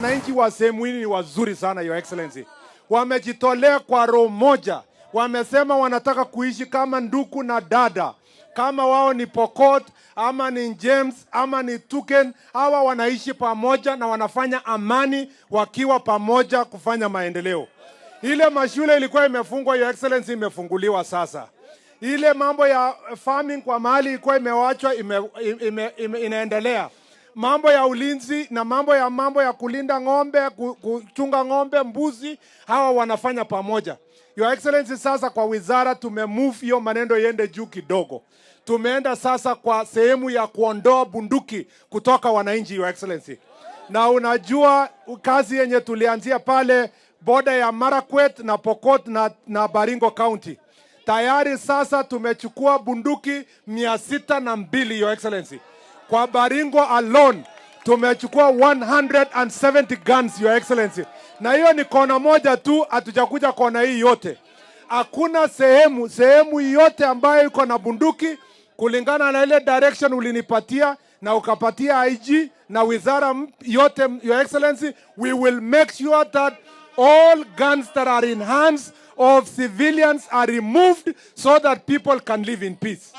Wananchi wa sehemu hii ni wazuri sana, Your Excellency. Wamejitolea kwa roho moja, wamesema wanataka kuishi kama ndugu na dada, kama wao ni Pokot ama ni James ama ni Tuken, hawa wanaishi pamoja na wanafanya amani wakiwa pamoja kufanya maendeleo. Ile mashule ilikuwa imefungwa, Your Excellency, imefunguliwa sasa. Ile mambo ya farming kwa mahali ilikuwa imewachwa ime, inaendelea. Mambo ya ulinzi na mambo ya kulinda ng'ombe, kuchunga ng'ombe, mbuzi, hawa wanafanya pamoja. Your Excellency, sasa kwa wizara tumemove hiyo maneno iende juu kidogo. Tumeenda sasa kwa sehemu ya kuondoa bunduki kutoka wananchi, Your Excellency. Na unajua kazi yenye tulianzia pale boda ya Marakwet na Pokot na Baringo County. Tayari sasa tumechukua bunduki 602, Your Excellency. Kwa Baringo alone tumechukua 170 guns, Your Excellency, na hiyo ni kona moja tu, hatujakuja kona hii yote. Hakuna sehemu yote ambayo iko na bunduki kulingana na ile direction ulinipatia na ukapatia IG na wizara yote, Your Excellency, we will make sure that all guns that are in hands of civilians are removed so that people can live in peace.